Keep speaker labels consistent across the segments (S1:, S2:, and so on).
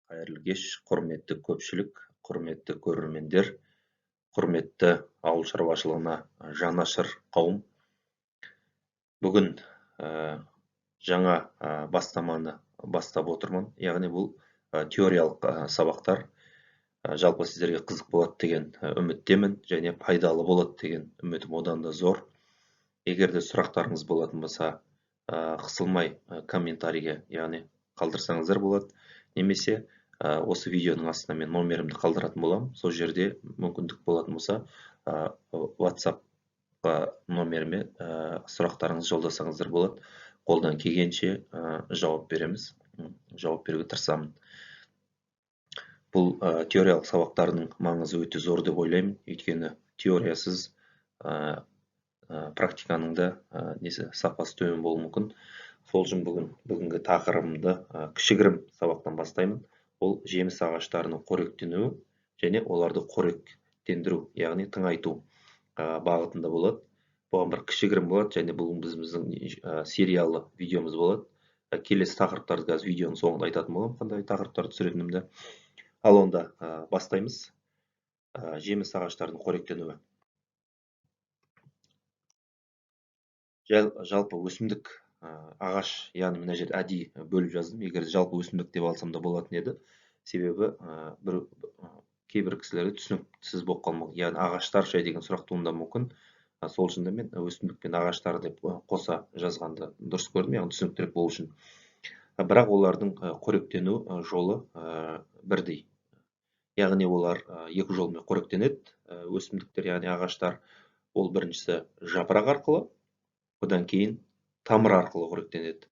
S1: Қайырлы кеш, құрметті көпшілік, құрметті көрермендер, құрметті ауыл шаруашылығына жанашыр қауым. Бүгін жаңа бастаманы бастап отырмын. Яғни бұл теориялық сабақтар. Жалпы сіздерге қызық болады деген үміттемін және пайдалы болады деген үмітім одан да зор. Егер де сұрақтарыңыз болатын болса, қысылмай комментарийге, яғни қалдырсаңыздар болады. Немесе осы видеоның астына мен номерімді қалдыратын боламын. Сол жерде мүмкіндік болатын болса, WhatsApp номеріме сұрақтарыңызды жолдасаңыздар болады. Қолдан келгенше жауап береміз, жауап беруге тырысамын. Бұл теориялық сабақтардың маңызы өте зор деп ойлаймын. Өйткені теориясыз практиканың да несі сапасы төмен болуы мүмкін. Сол үшін бүгінгі тақырыбымды кішігірім сабақтан бастаймын. Ол жеміс ағаштарының қоректенуі және оларды қоректендіру, яғни тыңайту бағытында болады. Бұған бір кішігірім болады және бұл біздің сериалы видеомыз болады. Келесі тақырыптарды қазір видеоның соңында айтатын боламын, қандай тақырыптарды түсіретінімді. Ал онда бастаймыз. Жеміс ағаштарының қоректенуі. Жалпы өсімдік ағаш, яғни мына жерде әдейі бөліп жаздым. Егер жалпы өсімдік деп алсам да болатын еді. Себебі бір кейбір кісілерге түсініксіз болып қалмақ. Яғни ағаштар ше деген сұрақ туындауы мүмкін. Сол үшін де мен өсімдік пен ағаштар деп қоса жазғанды дұрыс көрдім, яғни түсініктірек болу үшін. Бірақ олардың қоректену жолы бірдей. Яғни олар екі жолмен қоректенеді. Өсімдіктер, яғни ағаштар, ол біріншісі жапырақ арқылы, одан кейін тамыр арқылы қоректенеді.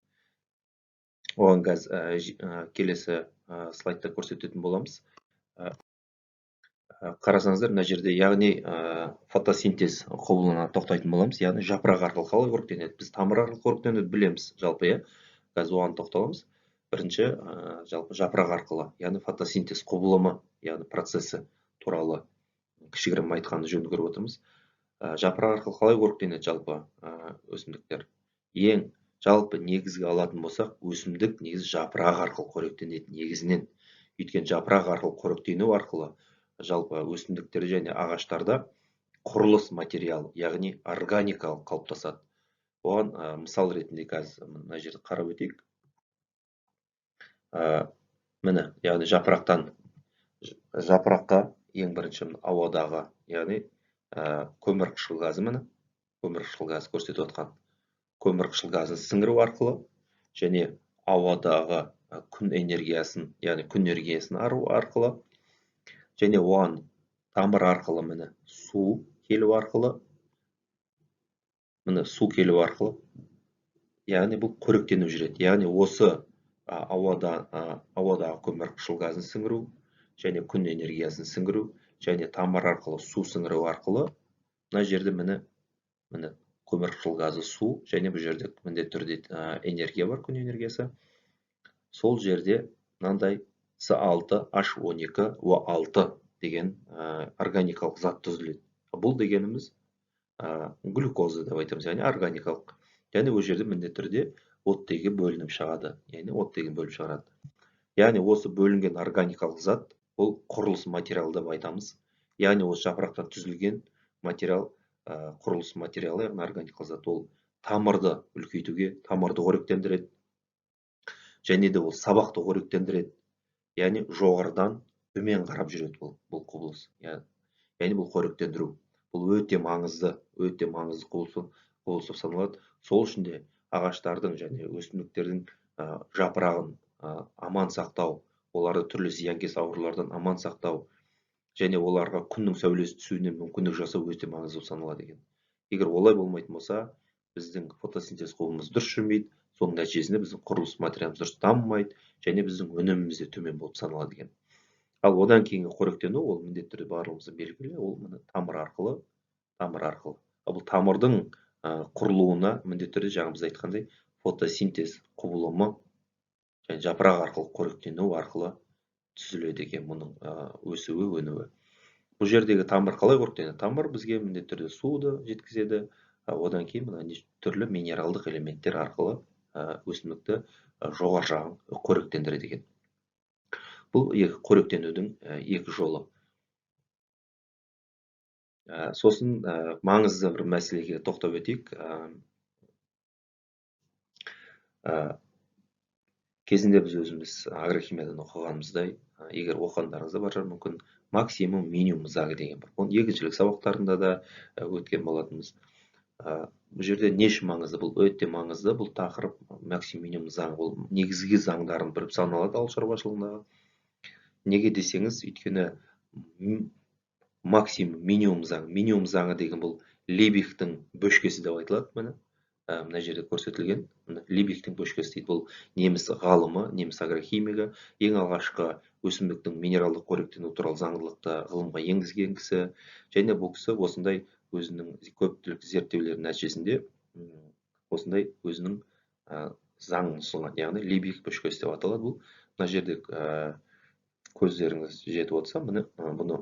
S1: Оған қазір келесі слайдта көрсететін боламыз. Қарасаңыздар, мына жерде, яғни фотосинтез құбылына тоқтайтын боламыз. Яғни жапырақ арқылы қалай қоректенеді? Біз тамыр арқылы қоректенуді білеміз жалпы, иә. Қазір оған тоқталамыз. Бірінші, жалпы жапырақ арқылы, яғни фотосинтез құбылымы, яғни процесі туралы кішігірім айтқанды жөн көріп отырмыз. Жапырақ арқылы қалай қоректенеді жалпы өсімдіктер? Ең жалпы негізгі алатын болсақ, өсімдік негізі жапырақ арқылы қоректенеді негізінен. Өйткені жапырақ арқылы қоректену арқылы жалпы өсімдіктер және ағаштарда құрылыс материалы, яғни органикалық қалыптасады. Оған мысал ретінде қазір мына жерді қарап өтейік. Міне, яғни жапыраққа ең бірінші ауадағы, яғни көмірқышқыл газы, міне, көмірқышқыл газы көрсетіп отқан көмірқышқыл газын сіңіру арқылы және ауадағы күн энергиясын, яғни күн энергиясын алу арқылы және оған тамыр арқылы, міне, су келу арқылы, міне, су келу арқылы, яғни бұл қоректену жүреді. Яғни осы ауадағы көмірқышқыл газын сіңіру және күн энергиясын сіңіру және тамыр арқылы су сіңіру арқылы мына жерде міне, міне көмірқышқыл газы, су және бұл жерде міндетті түрде энергия бар, күн энергиясы. Сол жерде мынандай С6H12O6 деген органикалық зат түзіледі. Бұл дегеніміз глюкоза деп айтамыз, яғни органикалық. Және ол жерде міндетті түрде оттегі бөлініп шығады, яғни оттегін бөліп шығарады. Яғни осы бөлінген органикалық зат ол құрылыс материалы деп айтамыз. Яғни осы жапырақтан түзілген материал, құрылыс материалы, яғни органикалық зат, ол тамырды үлкейтуге, тамырды қоректендіреді. Және де ол сабақты қоректендіреді. Яғни жоғарыдан төмен қарап жүреді бұл құбылыс. Яғни бұл қоректендіру. Бұл өте маңызды, өте маңызды құбылыс болып саналады. Сол үшін де ағаштардың және өсімдіктердің жапырағын аман сақтау, оларды түрлі зиянкес аурулардан аман сақтау және оларға күннің сәулесі түсуіне мүмкіндік жасау өте маңызды болып саналады екен. Егер олай болмайтын болса, біздің фотосинтез құбылымыз дұрыс жүрмейді, соның нәтижесінде біздің құрылыс материалымыз дұрыс дамымайды және біздің өніміміз де төмен болып саналады екен. Ал одан кейінгі қоректену ол міндетті түрде барлығымызға белгілі, ол міне тамыр арқылы, тамыр арқылы. Ал бұл тамырдың құрылуына міндетті түрде жаңа біз айтқандай фотосинтез құбылымы және жапырақ арқылы қоректену арқылы түзіледі екен мұның өсуі, өнуі. Бұл жердегі тамыр қалай қоректенеді? Тамыр бізге міндетті түрде суды жеткізеді, одан кейін мына түрлі минералдық элементтер арқылы өсімдікті жоғары жағын қоректендіреді екен. Бұл екі қоректенудің екі жолы. Сосын маңызды бір мәселеге тоқтап өтейік. Кезінде біз өзіміз агрохимиядан оқығанымыздай, егер оқығандарыңыз да бар шығар мүмкін, максимум минимум заңы деген бар. Оны егіншілік сабақтарында да өткен болатынбыз. Бұл жерде не үшін маңызды? Бұл өте маңызды. Бұл тақырып максимум минимум заңы, бұл негізгі заңдардың бірі саналады ауыл шаруашылығындағы. Неге десеңіз, өйткені максимум минимум заңы, минимум заңы деген бұл Либихтің бөшкесі деп айтылады. Міне, мына жерде көрсетілген Либихтің бөшкесі дейді. Бұл неміс ғалымы, неміс агрохимигі, ең алғашқы өсімдіктің минералдық қоректену туралы заңдылықты ғылымға енгізген кісі. Және бұл кісі осындай өзінің көптүрлі зерттеулерінің нәтижесінде осындай өзінің заңын ұсынған, яғни Либих бөшкесі деп аталады. Бұл мына жерде көздеріңіз жетіп отырса, міне, бұны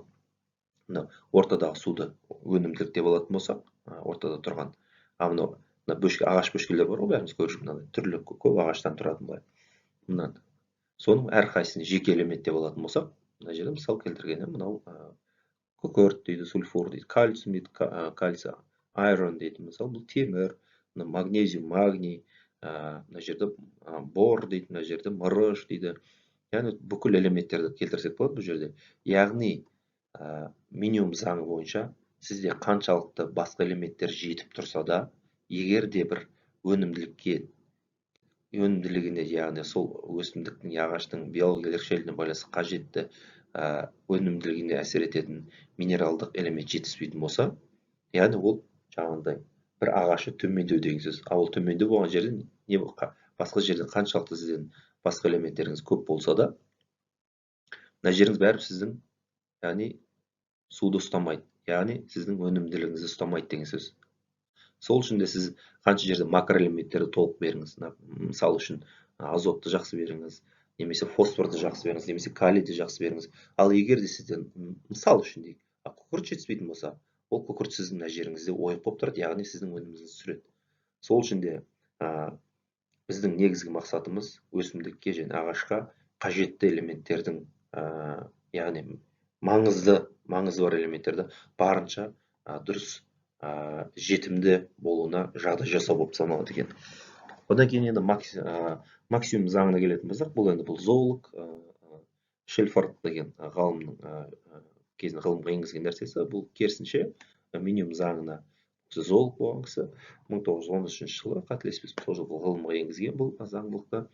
S1: мына ортадағы суды өнімділік деп алатын болсақ, ортада тұрған, а мынау мына бөшке, ағаш бөшкелер бар ғой, бәріміз көріп жүрміз, мынандай түрлі көп ағаштан тұратын былай. Мынаны соның әрқайсысын жеке элемент деп алатын болсақ, мына жерде мысал келтіргенде мынау күкірт дейді, сульфур дейді, кальций дейді, кальций, айрон дейді, мысалы бұл темір, мына магнезиум, магний, мына жерде бор дейді, мына жерде мырыш дейді. Яғни бүкіл элементтерді келтірсек болады бұл жерде. Яғни минимум заңы бойынша сізде қаншалықты басқа элементтер жетіп тұрса да, егер де бір өнімділігіне, яғни сол өсімдіктің, ағаштың биологиялық ерекшелігіне байланысты қажетті өнімділігіне әсер ететін минералдық элемент жетіспейтін болса, яғни ол жаңағындай бір ағашы төмендеу деген сөз. Ал ол төмендеу болған жерде не, басқа жерден қаншалықты сізден басқа элементтеріңіз көп болса да, мына жеріңіз бәрібір сіздің, яғни суды ұстамайды, яғни сіздің өнімділігіңізді ұстамайды деген сөз. Сол үшін де сіз қанша жерде макроэлементтерді толық беріңіз, мысалы үшін азотты жақсы беріңіз, немесе фосфорды жақсы беріңіз, немесе калийді жақсы беріңіз. Ал егер де сізден, мысал үшін дейік, күкірт жетіспейтін болса, ол күкірт сіздің мына жеріңізде ойық болып тұрады, яғни сіздің өніміңізді түсіреді. Сол үшін де біздің негізгі мақсатымыз өсімдікке және ағашқа қажетті элементтердің, яғни маңызы бар элементтерді барынша дұрыс, жетімді болуына жағдай жасау болып саналады екен. Одан кейін енді максимум заңына келетін болсақ, бұл енді бұл зоолог Шельфард деген ғалымның кезінде ғылымға енгізген нәрсесі. Бұл керісінше минимум заңына, зоолог болған кісі 1913 жылы, қателеспесем, сол жылы ғылымға енгізген бұл заңдылықты.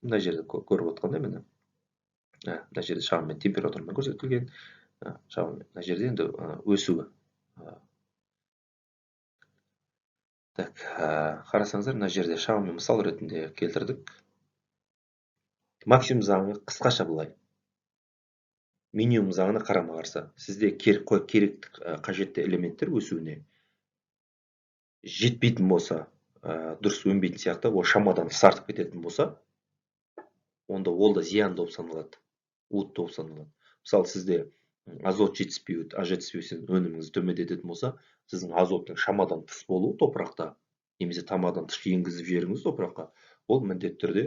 S1: Мына жерде көріп отқандай, міне, мына жерде шамамен температурамен көрсетілген, шамамен мына жерде енді өсуі. Так, қарасаңыздар, мына жерде шамамен мысал ретінде келтірдік. Максимум заңы қысқаша былай. Минимум заңына қарама-қарсы. Сізде керек, қажетті элементтер өсуіне жетпейтін болса, дұрыс өнбейтін сияқты, ол шамадан тыс артып кететін болса, онда ол да зиянды болып саналады, уытты болып саналады. Мысалы, сізде азот жетіспеуі, жетіспеу өніміңізді төмендететін болса, сіздің азоттың шамадан тыс болуы топырақта немесе тамадан тыс енгізіп жіберіңіз топыраққа, ол міндетті түрде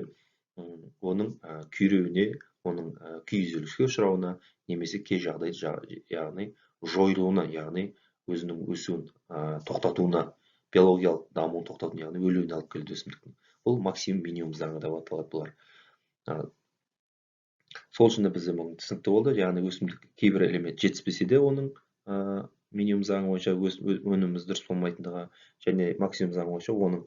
S1: оның күйреуіне, оның күйзеліске ұшырауына немесе кей жағдайда, яғни жойылуына, яғни өзінің өсуін тоқтатуына, биологиялық дамуын тоқтатуына, яғни өлуіне алып келеді өсімдіктің. Бұл максимум минимум заңы деп аталады бұлар. Сол үшін де бізде бүгін түсінікті болды, яғни өсімдік кейбір элемент жетіспесе де оның минимум заңы бойынша өніміміз дұрыс болмайтындығы және максимум заңы бойынша оның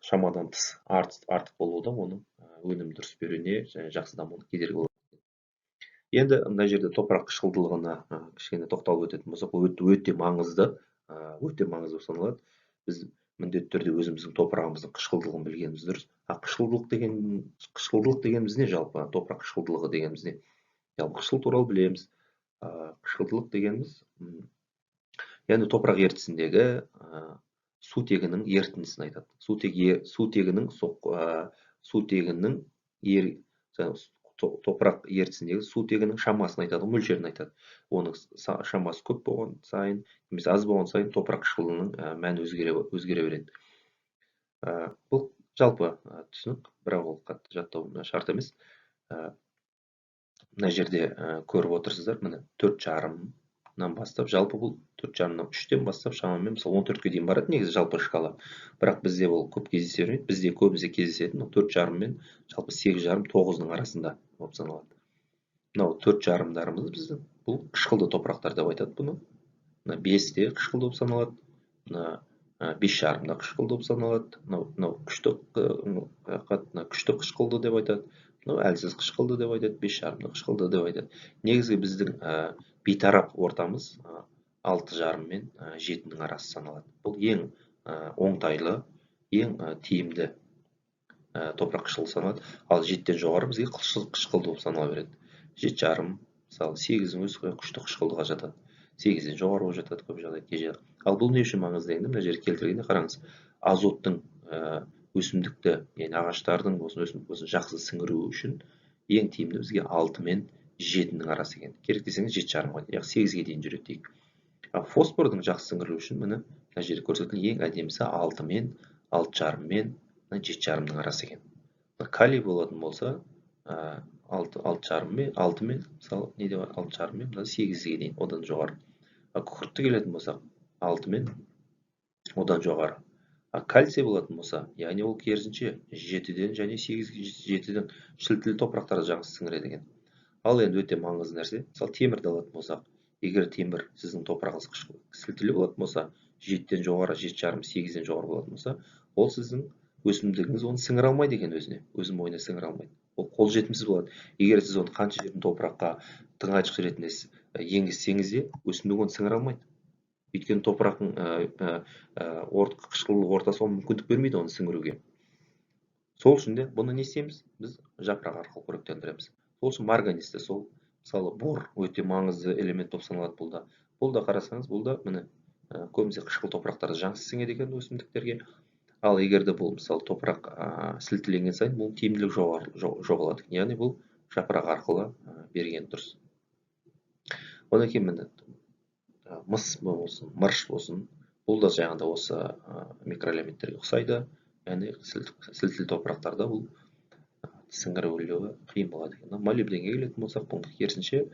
S1: шамадан тыс артық болуы да оның өнім дұрыс беруіне және жақсы дамуына кедергі болады. Енді мына жерде топырақ қышқылдылығына кішкене тоқталып өтетін болсақ, бұл өте маңызды, өте маңызды болып саналады. Біз міндетті түрде өзіміздің топырағымыздың қышқылдылығын білгеніміз дұрыс. А қышқылдылық дегеніміз не жалпы? Топырақ қышқылдылығы дегеніміз не? Жалпы қышқыл туралы білеміз. Қышқылдылық дегеніміз, яғни топырақ ертісіндегі сутегінің ерітіндісін айтады. Сутегінің сутегінің ер, топырақ ертісіндегі сутегінің шамасын айтады, мөлшерін айтады. Оның шамасы көп болған сайын немесе аз болған сайын топырақ қышқылының мәні өзгере береді. Бұл жалпы түсінік, бірақ ол қатты жаттау шарт емес. Мына жерде көріп отырсыздар, міне 4,5-нан бастап, жалпы бұл 4,5-нан 3-тен бастап шамамен мысалы 14-ке дейін барады негізі жалпы шкала. Бірақ бізде ол көп кездесе бермейді. Бізде көбінесе кездесетін 4,5 мен жалпы 8,5, 9-ның арасында болып саналады. Мынау 4,5-дарымыз біздің, бұл қышқылды топырақтар деп айтады бұны. Мына 5-те қышқылды болып саналады, мына 5,5-да қышқылды болып саналады, мынау күшті қышқылды деп айтады, мынау әлсіз қышқылды деп айтады, 5,5-да қышқылды деп айтады. Негізгі біздің бейтарап ортамыз 6,5 мен 7-нің арасы саналады. Бұл ең оңтайлы, ең тиімді топырақ қышқылы саналады. Ал 7-тен жоғары бізге қышқылды болып санала береді. 7,5, мысалы 8-дің өзі күшті қышқылдыға жатады. 8-ден жоғары болып жатады көп жағдайда. Ал бұл не үшін маңызды дегенде, мына жерге келтіргенде қараңыз, азоттың өсімдікті, яғни ағаштардың болсын, өсімдік болсын жақсы сіңіруі үшін ең тиімді бізге 6 мен 7-нің арасы екен. Керек десеңіз 7,5-ға, яғни 8-ге дейін жүреді дейік. Ал фосфордың жақсы сіңірілуі үшін міне мына жерде көрсетілген ең әдемісі 6 мен 6,5 мен 7,5-ның арасы екен. Калий болатын болса, 6,5 мен 6 мен, мысалы, не деп 6,5 мен мына 8-ге дейін, одан жоғары. Ал күкіртті келетін болсақ, 6 мен одан жоғары. Ал кальций болатын болса, яғни ол керісінше 7-ден және 8-ден шілтілі топырақтарды жақсы сіңіреді екен. Ал енді өте маңызды нәрсе, мысалы темірді алатын болсақ, егер темір сіздің топырағыңыз сілтілі болатын болса, 7-ден жоғары, 7,5, 8-ден жоғары болатын болса, ол сіздің өсімдігіңіз оны сіңіре алмайды екен өзіне, өзінің бойына сіңіре алмайды. Ол қолжетімсіз болады. Егер сіз оны қанша жерден топыраққа тыңайтқыш ретінде енгізсеңіз де, өсімдік оны сіңіре алмайды. Өйткені топырақтың қышқылдық ортасы оған мүмкіндік бермейді оны сіңіруге. Сол үшін де бұны не істейміз? Біз жапырақ арқылы қоректендіреміз. Сол үшін марганец те сол, мысалы бор өте маңызды элемент болып саналады бұл да. Бұл да қарасаңыз, бұл да міне көбінесе қышқыл топырақтарда жақсы сіңеді екен өсімдіктерге. Ал егер де бұл мысалы топырақ сілтіленген сайын бұл тиімділік жоғалады. Яғни бұл жапырақ арқылы берген дұрыс. Одан кейін міне мыс болсын, мырыш болсын, бұл да жаңағыдай осы микроэлементтерге ұқсайды. Яғни сілтілі топырақтарда бұл сіңірілуі қиын болады екен. Молибденге келетін болсақ, бұл керісінше,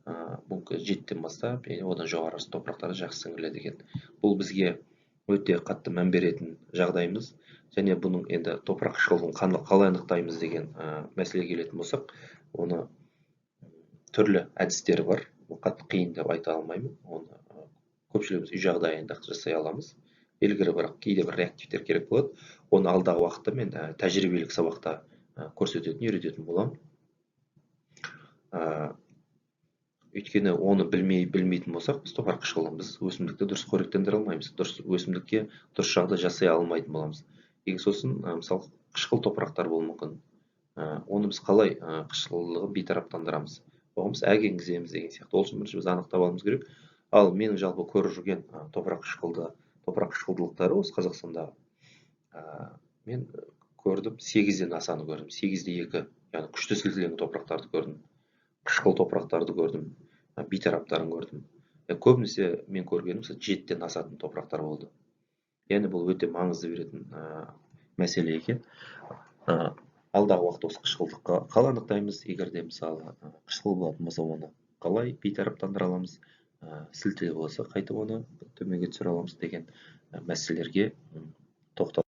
S1: бұл 7-тен бастап, яғни одан жоғары топырақтарда жақсы сіңіріледі екен. Бұл бізге өте қатты мән беретін жағдайымыз. Және бұның енді топырақ қышқылын қалай анықтаймыз деген мәселеге келетін болсақ, оны түрлі әдістері бар. Бұл қатты қиын деп айта алмаймын. Оны көпшілігіміз үй жағдайында жасай аламыз. Белгілі бірақ кейде бір реактивтер керек болады. Оны алдағы уақытта мен тәжірибелік сабақта көрсететін, үйрететін боламын. Өйткені оны білмейтін болсақ, біз топырақ қышқылын, біз өсімдікті дұрыс қоректендіре алмаймыз, дұрыс өсімдікке дұрыс жағдай жасай алмайтын боламыз. Егер сосын, мысалы, қышқыл топырақтар болуы мүмкін. Оны біз қалай қышқылдығын бейтараптандырамыз? Оған біз әк енгіземіз деген сияқты. Ол үшін бірінші біз анықтап алуымыз керек. Ал менің жалпы көріп жүрген топырақ қышқылдылықтары осы Қазақстанда, мен көрдім, 8-ден асаны көрдім, 8-де 2, яғни күшті сілтіленген топырақтарды көрдім, қышқыл топырақтарды көрдім, бейтараптарын көрдім. Көбінесе мен көргенім 7-тен асатын топырақтар болды. Яғни бұл өте маңызды беретін мәселе екен. Алдағы уақытта осы қышқылдыққа қалай анықтаймыз? Егер де мысалы қышқыл болатын болса, оны қалай бейтараптандыра аламыз? Сілтілі болса, қайтып оны төменге түсіре аламыз деген мәселелерге тоқталып